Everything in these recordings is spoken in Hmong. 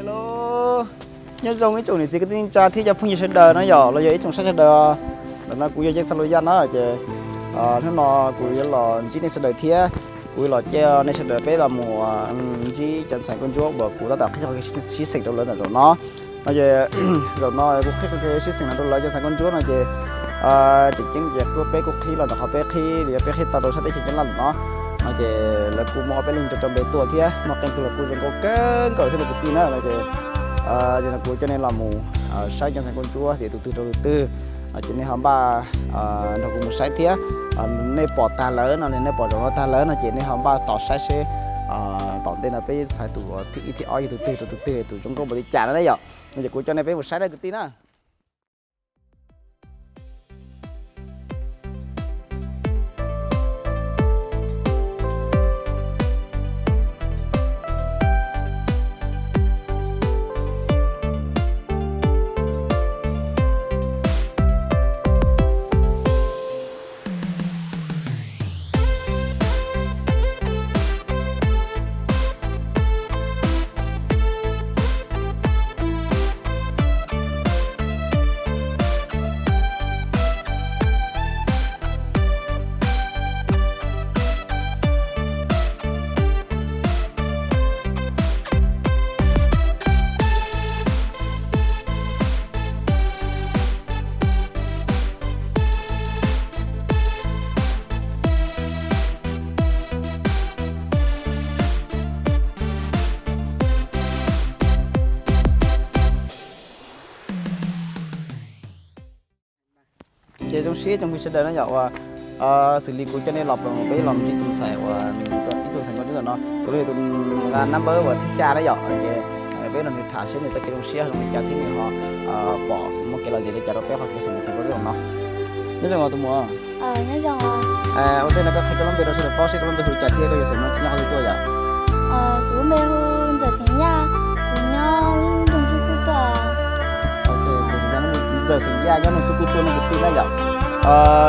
Hello, nyob zoo ib tsoom niam txiv kwv tij neej tsa thiab cov phooj ywg sawv daws no yom, los yog ib tsoom saib sawv daws. Ntawm no kuv yog Yeej Xas Lus Yaj no ces hnub no kuv yuav los ntsib nej sawv daws thiab kuv yuav los coj nej sawv daws peb los mus ntsib cov ntxhais nkauj ntsuab uas kuv tab tom qhib qhov kev sib xeem rau lawv ntawm zaum no. No ces zaum no kuv qhib qhov kev sib xeem no rau lawv cov ntxhais nkauj ntsuab no ces tseem ceeb ces kuj peb kuj qhib los ntawm qhov peb qhib los yog peb qhib tau rau sab teb chaws Nyab Laj ntawm no. No ces lawv kuj muaj ob peb leeg rau rau npe tuaj thiab muaj qee tus los kuj zoo nkauj kawg nkaus thiab los kwv tij na. No ces yog no kuv coj nej los mus saib cov ntxhais nkauj ntsuab tias tus twg rau tus twg, ces nej ho npaj nrog kuv mus saib thiab. Nej pom tag lawm no, nej pom zaum no tag lawm no ces nej ho npaj tos saib seb tom ntej no peb xaiv tus thib ib thib ob yog tus twg rau tus twg, tus zoo nkauj npaum li cas na yom. No ces kuv coj nej peb mus saib na kwv tij na. Ces zoo siab tsoom phooj ywg sawv daws na yom, uas xws li kuv coj nej los peb los ntsib tus ntxhais uas ib tug ntxhais nkauj ntsuab no, kuv los yog tus nqa number uas thib xya na yom. Ces peb los nrog nws tham seb nws txoj kev zoo siab zoo li cas thiab nws ho pom muaj kev lom zem li cas rau peb qhov kev xeem ntxhais nkauj ntsuab no. Nyob zoo os tus muam. Ua ntej no koj qhia koj lub npe rau sawv daws paub seb koj lub npe hu li cas thiab koj yog xeem no tsis nyob qhov twg tuaj yom? Kuv lub npe hu Ntxawm Xeem Yaj, kuv nyob Looj Xub Kuj tuaj. Ntxawm Xeem Yaj nyob Looj Xub Kuj tuaj no kwv tij na yom.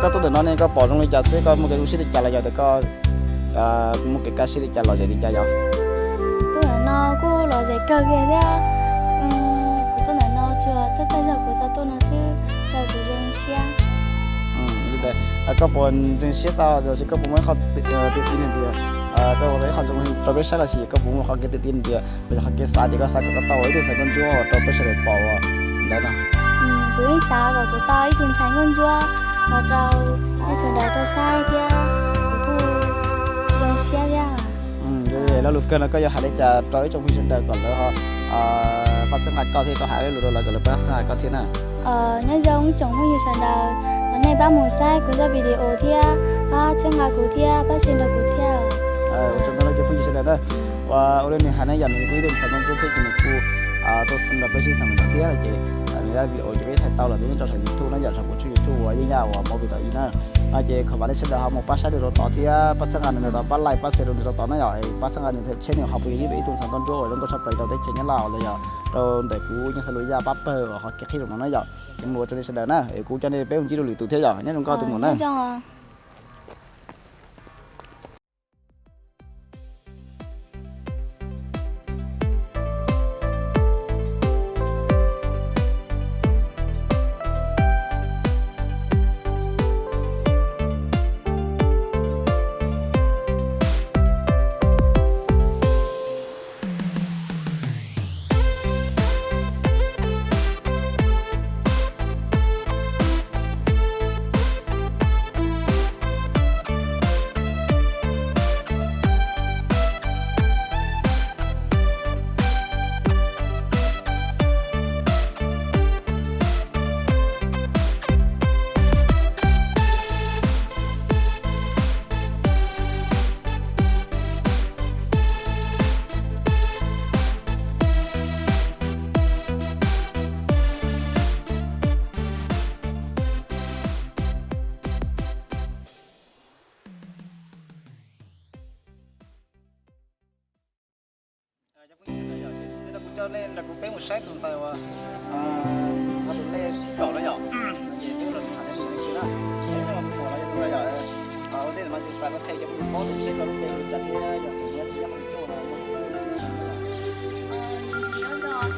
Koj tuaj ntawm no ne koj pom zoo li cas xwb, koj muaj kev zoo siab li cas los yog tias koj muaj kev kaj siab li cas lom zem li cas yom? Tuaj ntawm no kuj lom zem kawg kiag thiab. Kuv tuaj ntawm no tsuas tuaj tag zog kuv tau tuaj no xwb, tau kuv zoo siab. Koj puas ntseeg siab tau los sis koj puas muaj ib qho tias ib qho zoo rau peb saib los sis koj puas muaj qhov kev tias tias tias los yog qhov kev xav tias koj xav kom koj tau ib tug ntxhais nkauj ntsuab rau peb sawv daws pom ntawd no? Kuv yeej xav kom kuv tau ib tug ntxhais nkauj ntsuab los rau nej sawv daws tau saib thiab kuv kuj zoo siab thiab. Lo lus kawg no koj yuav hais li cas rau ib tsoom phooj ywg sawv daws kom lawv ho pab txhawb nqa koj thiab koj hais ib lus rau lawv kom lawv pab txhawb nqa koj thiab na. Nyob zoo ib tsoom phooj ywg sawv daws, thov nej pab mus saib kuv zaj video thiab pab txhawb nqa kuv thiab pab share nrog kuv thiab. Ua tsaug ntau rau cov phooj ywg sawv daws na. Ua li nws hais na yom, nws kuj ib tug ntxhais nkauj ntsuab thiab ces nws kuj tuaj xeem los peb sib xeem thiab ces nws zaj video ces peb thaij tau los peb muab tso saum YouTube na yom, saum kuv tshooj YouTube uas Yeej Yaj uas movie tau ib na. No ces thov nej sawv daws ho mus pab saib nws rau tod thiab pab txhawb nqa nws rau tod, pab like pab share rau nws rau tod na yom, pab txhawb nqa nws thiab nws ho puas yog ib tug ntxhais nkauj ntsuab uas zoo nkauj tshaj plaws rau teb chaws Nyab Laj los yog rau ntawm kuv Yeej Xas Lus Yaj pab pawg uas qhov kev qhib zaum no na yom. Ces mus ua tsaug nej sawv daws na, es kuv coj nej peb mus ntsib dua lwm tus thiab yom, nyob zoo koj tus muam na. Kuv coj nej nrog kuv peb mus saib tus ntxhais uas tus lej thib kaum na yom. Ces peb los tham nej mus na. Peb los tus ntxhais yom. Ua ntej no ces xav kom qhia cov phooj ywg paub tus seb koj lub npe hu li cas thiab yog xeem Nyab tsis nyob qhov twg tuaj no.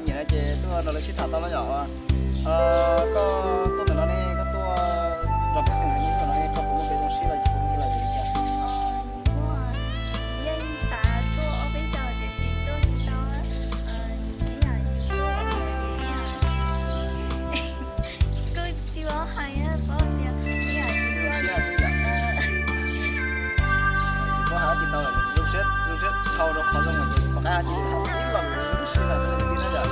Nyiam no ces tuaj nrog lawv sib tham tau no yom. Koj tuaj ntawm no ne, koj tuaj nrog pej xeem haiv neeg tuaj no ne, koj puas muaj kev zoo siab los yog puas muaj kev lom zem li cas? Kuv yeej xav tuaj ob peb zaug tiam sis tuaj tsis tau. Ib yam yus tuaj ua ntawd ces ib yam kuj tsis paub hais, paub tias ib yam yus tuaj xwb yom. Tsis paub hais dab tsi ntau, zoo siab, zoo siab dhau rau qhov zoo ces pom qab hais dab tsi li, hais ib los lub sij hawm xwb li thiab na yom.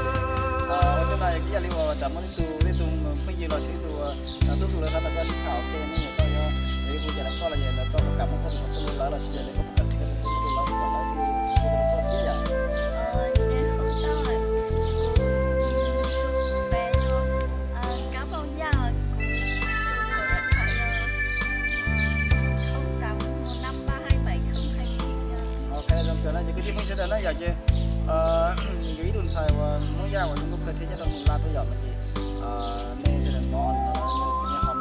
Ua ntej no ib yam li uas tsam muaj ib tug, ib tug phooj ywg los sis ib tug tub hluas lawv qab nrog koj sib tham ua ke ne, yog koj yuav, yog yuav hu cas rau koj los yog lawv, koj puas kam muab koj tus xov tooj rau lawv los sis yog lawv, koj puas kam qhia koj tus xov tooj rau lawv kom lawv thiaj li qhia rau koj thiab yom? Ok, zoo kawg na ces kwv tij phooj ywg sawv daws na yom, ces yus ib tug ntxhais uas Hmoob Yaj uas zoo nkauj kawg thiab nyob rau Nplog tuaj yom no ces nej sawv daws hnov no, nej ho mus ntws nyiam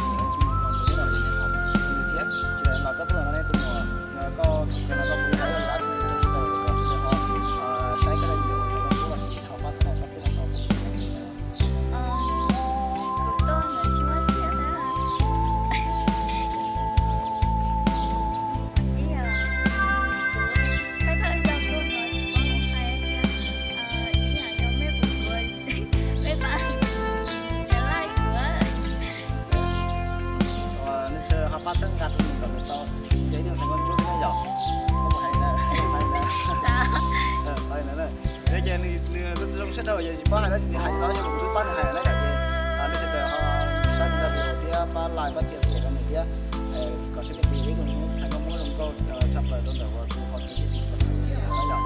ua tus no los nej ho mus ntws thiab, tsis tas los koj tuaj no nej tus muam, koj thaum kawg no koj puas yog hais ib lo lus dab tsi rau sawv daws, koj sawv daws ho saib koj daim video ntawm no los sis ho pab subscribe koj thiab no tau. Nej ho pab txhawb nqa rau nws kom nws tau yog ib tug ntxhais nkauj ntsuab thiab yom. Koj puas hais li ntawd? Hais li ntawd na. Ces nws, nws zoo siab dhau ces tsis paub hais dab tsi, nws hais li no yog kuv twb pab nws hais na yom, ces nej sawv daws ho saib nws daim video thiab pab like pab share rau nws thiab, kom saib nej tus yog ib tug ntxhais nkauj Hmoob zoo nkauj tshaj plaws rau ntawm uas tus qhov kev sib xeem Hmoob Yaj no yom.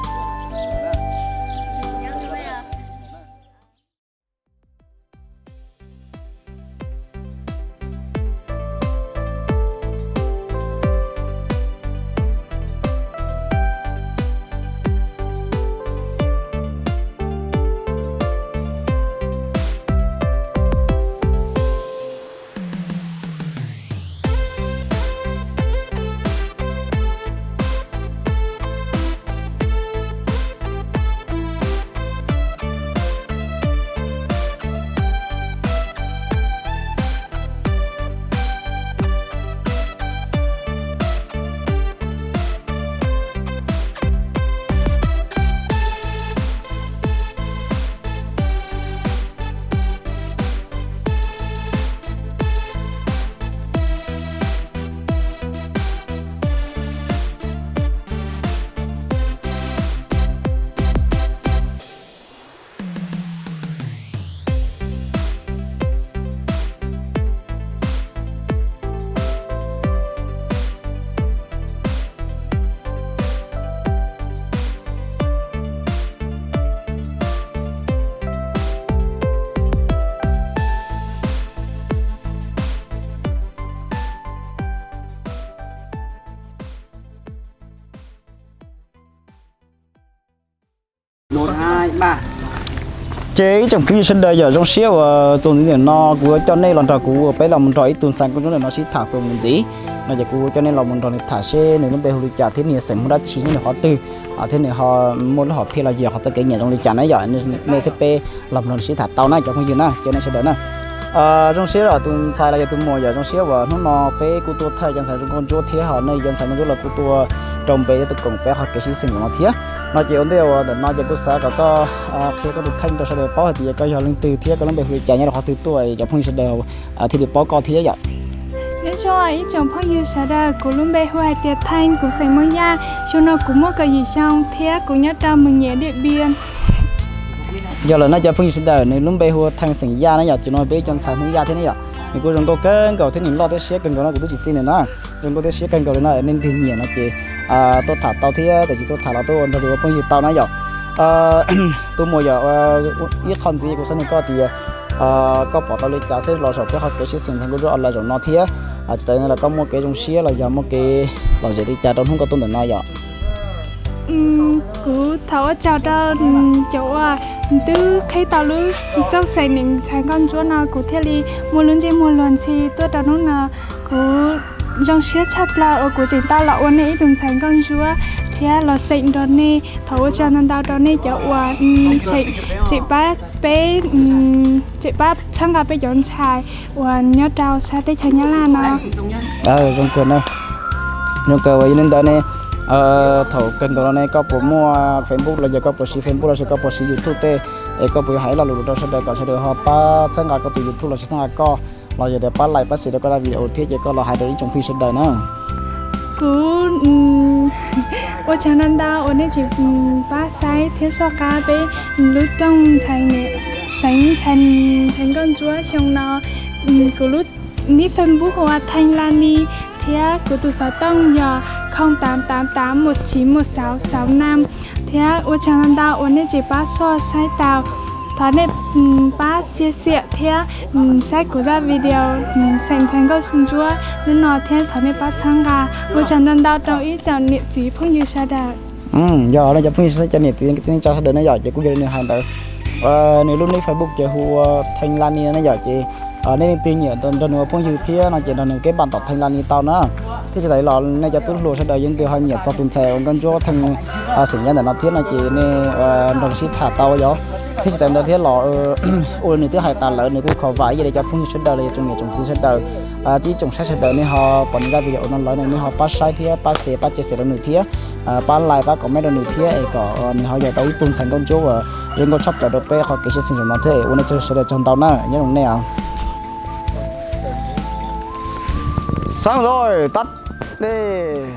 Ces ib tsoom phooj ywg sawv daws yom, zoo siab uas txuas ntxiv ntawm no kuv yuav coj nej los nrog kuv, peb los mus nrog ib tug ntxhais nkauj ntsuab ntawm no sib tham txuas mus ntxiv no ces kuv coj nej los mus nrog nws tham seb nws lub npe hu li cas thiab nws yog xeem Hmoob dab tsi, nyob rau qhov twg, thiab nws ho muaj lub hom phiaj los yog qhov txoj kev nyiam zoo li cas na yom. Nej thiab peb los mus nrog nws sib tham tau na cov phooj ywg na, cov nej sawv daws na. Zoo siab tus ntxhais los yog tus muam yom, zoo siab uas hnub no peb kuj tuaj thaij cov ntxhais nkauj ntsuab thiab ho nej cov ntxhais nkauj ntsuab los kuj tuaj rau npe thiab tuaj koom peb qhov kev sib xeem no thiab. No ces ua ntej uas ntawm no ces kuv xav kom koj qhia koj tus kheej rau sawv daws paub hais tias koj yog leej twg thiab koj lub npe hu li cas, nyob rau qhov twg tuaj, cov phooj ywg sawv daws thiaj li paub koj thiab yom. Nyob zoo ib tsoom phooj ywg sawv daws, kuv lub npe hu hais tias Theej, kuv xeem Hmoob Yaj. Xyoo no kuv muaj kaum yim xyoo thiab kuv nyob rau Mường Nhé, Điện Biên. Yog lawm na cov phooj ywg sawv daws, nws lub npe hu Theej xeem Yaj na yom, ces no peb cov ntxhais Hmoob Yaj thiab ne yom. Nws kuj zoo nkauj kawg nkaus thiab nws loj thiab siab kawg nkaus no, kuv twb tsis txi nws na. Zoo nkauj thiab siab kawg nkaus li no, nej leej twg nyiam no ces tuaj tham tau thiab, tab sis tuaj tham los tuaj ua nrog ua phooj ywg tau na yom. Tus muam yom, ib qho ntxiv kuv xav nug koj tias koj pom tau li cas xwb los saum peb qhov kev sib xeem ntxhais nkauj ntsuab online zaum no thiab, tsis tas li ntawd los koj muaj kev zoo siab los yog muaj kev lom zem li cas rau hnub koj tuaj ntawm no yom? Kuv thov ua tsaug rau cov uas twb qhib tau lub txoj xeem ntxhais nkauj ntsuab no, kuv thiaj li muaj lub ntsej muag luag ntxhi tuaj rau hnub no. Kuv zoo siab tshaj plaws uas kuv tseem tau los ua nej ib tug ntxhais nkauj ntsuab. thiab los xeem nrog nej. Thov ua tsaug ntau ntau rau nej cov uas tseem pab peb, tseem pab txhawb nqa peb cov ntxhais uas nyob rau sab teb chaws Nyab Laj no. Zoo kawg, zoo kawg uas yog li ntawd ne, thaum kawg nkaus no ne koj puas muaj Facebook los yog koj puas siv Facebook los sis koj puas siv YouTube tej, es koj puas yuav hais ib lo lus rau sawv daws kom sawv daws ho pab txhawb nqa koj tus YouTube los sis txhawb nqa koj, los yog tias pab like pab share rau koj dav video thiab ces koj los hais rau ib tsoom phooj ywg sawv daws na. Kuv ua tsaug ntau ntau uas nej tseem pab saib thiab soj qab peb lub rooj ntxhais, xeev ntxhais Nkauj Ntsuab xyoo no. Kuv lub nick Facebook hu ua Theej Laj Nis thiab kuv tus xov tooj yog không tám tám tám một chín một sáu sáu năm. Thiab ua tsaug ntau ntau uas nej tseem pab soj saib tau. Thov nej pab chia sẻ thiab saib kuv zaj video xeem ntxhais Nkauj Ntsuab hnub no thiab thov nej pab txhawb nqa. Ua tsaug ntau ntau rau ib tsoom niam txiv phooj ywg sawv daws. Yog nej cov phooj ywg sawv daws, cov niam txiv kwv tij neej tsa sawv daws ne yom, ces kuj yog li nws hais ntawd. Nws lub nick Facebook ces hu ua Theej Laj Nis ne yom, ces nej leej twg nyiam nrog nws ua phooj ywg thiab no ces nrog nws keb npam tom Theej Laj Nis tau na. Thiab tsis tas li los nej cov tub hluas sawv daws yog leej twg ho nyiam txog tus ntxhais uas Nkauj Ntsuab Theej xeem Nyab ntawm no thiab no ces nej nrog sib tham tau yom. Thiab tsis tas ntawd thiab los ua nws twb hais tas lawm, nws kuj khov vam ib yam li cov phooj ywg sawv daws los yog tsoom niam tsoom txiv sawv daws, ib tsoom saib sawv daws nej ho pom nws zaj video no lawm no nej ho pab saib thiab pab share pab chia sẻ rau nws thiab pab like pab comment rau nws thiab es kom nws ho yog tau ib tug ntxhais Nkauj Ntsuab uas zoo nkauj tshaj plaws rau peb qhov kev sib xeem zaum no thiab. Ua nej tsaug sawv daws tsaug ntau na, nyob zoo nej. Xab loj tag dej.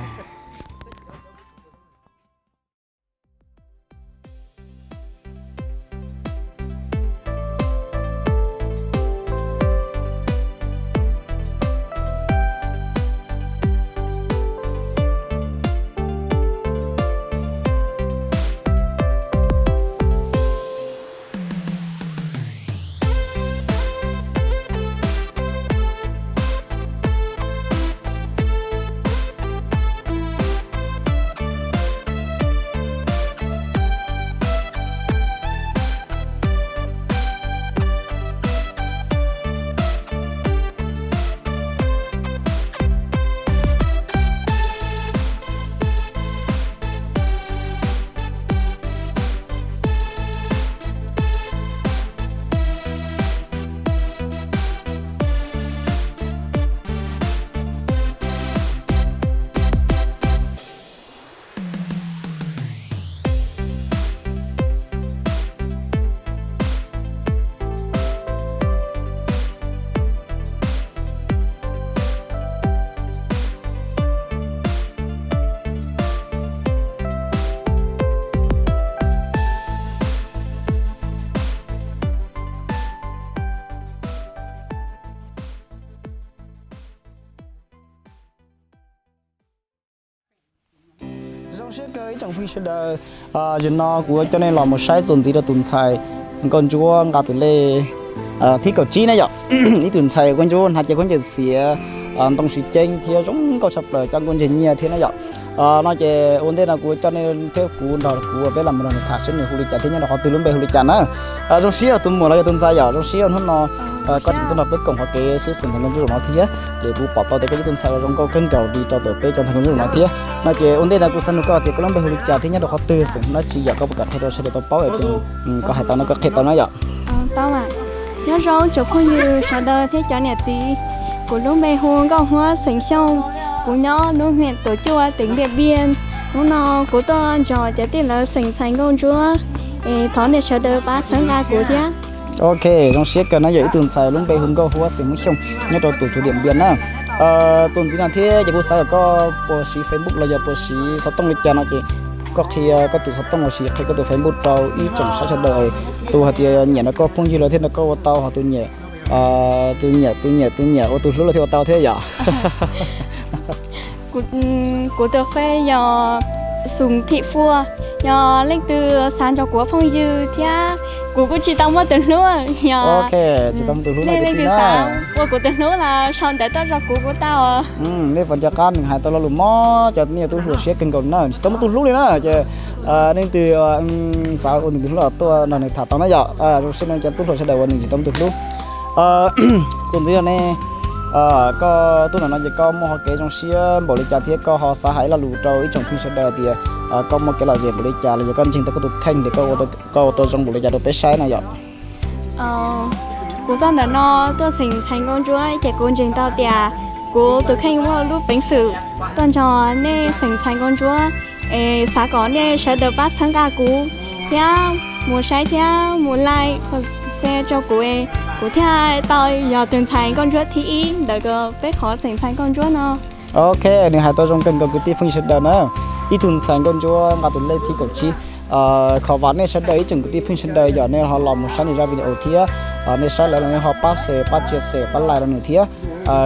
Zoo siab kawg ib tsoom phooj ywg sawv daws, zaum no kuv coj nej los mus saib txuas ntxiv rau tus ntxhais Nkauj Ntsuab nqa tus lej thib kaum tsib na yom. Ib tug ntxhais Nkauj Ntsuab hnav cev khaub ncaws xiav ntoo siv ceeb thiab zoo nkauj tshaj plaws coj nkauj ntseg nyiaj thiab na yom. No ces ua ntej no kuv coj nej thiab kuv nrog kuv peb los mus nrog nws tham seb nws hu li cas thiab nyob rau qhov twg lub npe hu li cas na. Zoo siab tus muam los yog tus ntxhais yom, zoo siab hnub no koj tseem tuaj nrog peb koom qhov kev sib xeem ntxhais Nkauj Ntsuab zaum no thiab ces kuv pom tau tias koj yog tus ntxhais uas zoo nkauj kawg nkaus li rau peb cov ntxhais Nkauj Ntsuab zaum no thiab. No ces ua ntej no kuv xav nug koj tias koj lub npe hu li cas thiab nyob rau qhov twg xeem no tsis yom, koj puas kam qhia rau sawv daws tau paub es koj hais tau no koj qhia tau na yom. Nyob zoo tsoom phooj ywg sawv daws thiab cov niam txiv, kuv lub npe hu Nkauj Huab xeem Xyooj, kuv nyob lub huyện Tủa Chùa tỉnh Điện Biên. Hnub no kuv tuaj nrog cov tij lawv xeem ntxhais Nkauj Ntsuab, es thov nej sawv daws pab txhawb nqa kuv thiab. Ok, zoo siab kawg no yog ib tug ntxhais lub npe hu Nkauj Huab xeem Hmoob Xyooj nyob rau Tủa Chùa Điện Biên na. Txuas ntxiv no thiab ces kuv xav kom koj puas siv Facebook los yog puas siv xov tooj li cas no ces koj qhia koj tus xov tooj los sis qhia koj tus Facebook rau ib tsoom saib sawv daws, tus hais tias nyiam nrog koj phooj ywg los thiaj nrog koj ua tau, ho tus nyiam, tus nyiam tus nyiam tus nyiam ua tus hlub los thiaj ua tau thiab yom. Kuv tus Face yog Xum Thim Fua, yog leej twg xav nrog kuv ua phooj ywg thiab kuv kuj tsis tau muaj tus hlub, yog tsis tau muaj tus hlub no nej leej twg xav ua kuv tus hlub los sau ntawv tuaj rau kuv kuj tau. Nej puas nco qab nws hais tau lo lus mob cov nej yog tub hluas siab kawg nkaus na, tsis tau muaj tus hlub li na ces nej leej twg xav ua nws tus hlub los tuaj nrog nws tham tau na yom. Zoo siab no cov tub hluas sawv daws uas nws tsis tau muaj tus hlub. Txuas ntxiv no ne, koj tuaj no ces koj muaj qhov kev zoo siab npaum li cas thiab koj ho xav hais ib lo lus rau ib tsoom phooj ywg sawv daws tias koj muaj kev lom zem npaum li cas los yog koj ntseeg tau koj tus kheej ces koj ua tau zoo npaum li cas rau peb saib no yom. Kuv tuaj ntawm no tuaj xeem ntxhais nkauj ntsuab ces kuv ntseeg tau tias kuv tus kheej muaj lub peev xwm tuaj nrog nej xeem ntxhais nkauj ntsuab, es xav kom nej sawv daws pab txhawb nqa kuv thiab mus saib thiab mus like, share rau kuv, kuv thiaj tau yog tus ntxhais nkauj ntsuab thib ib ntawm peb qhov xeem ntxhais nkauj ntsuab no. Ok, nws hais tau zoo kawg nkaus kwv tij phooj ywg sawv daws na. Ib tug ntxhais nkauj ntsuab nqa tus lej thib kaum tsib. Thov vam nej sawv daws ib tsoom kwv tij phooj ywg sawv daws yog nej ho los mus saib nws zaj video thiab nej saib lawm los nej ho pab share, pab chia sẻ, pab like rau nws thiab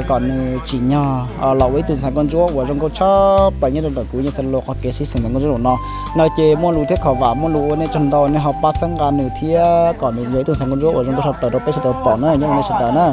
kom nws tsim nyog los ua ib tug ntxhais nkauj ntsuab uas zoo nkauj tshaj plaws nyob rau ntawm kuv yeej xa lus qhov kev sib xeem ntxhais nkauj ntsuab no. No ces muaj lus thiab thov vam muaj lus ua nej tsaug ntau, nej ho pab txhawb nqa nws thiab kom nws yog ib tug ntxhais nkauj ntsuab uas zoo nkauj tshaj plaws rau peb sawv daws pom na, nyob zoo nej sawv daws na.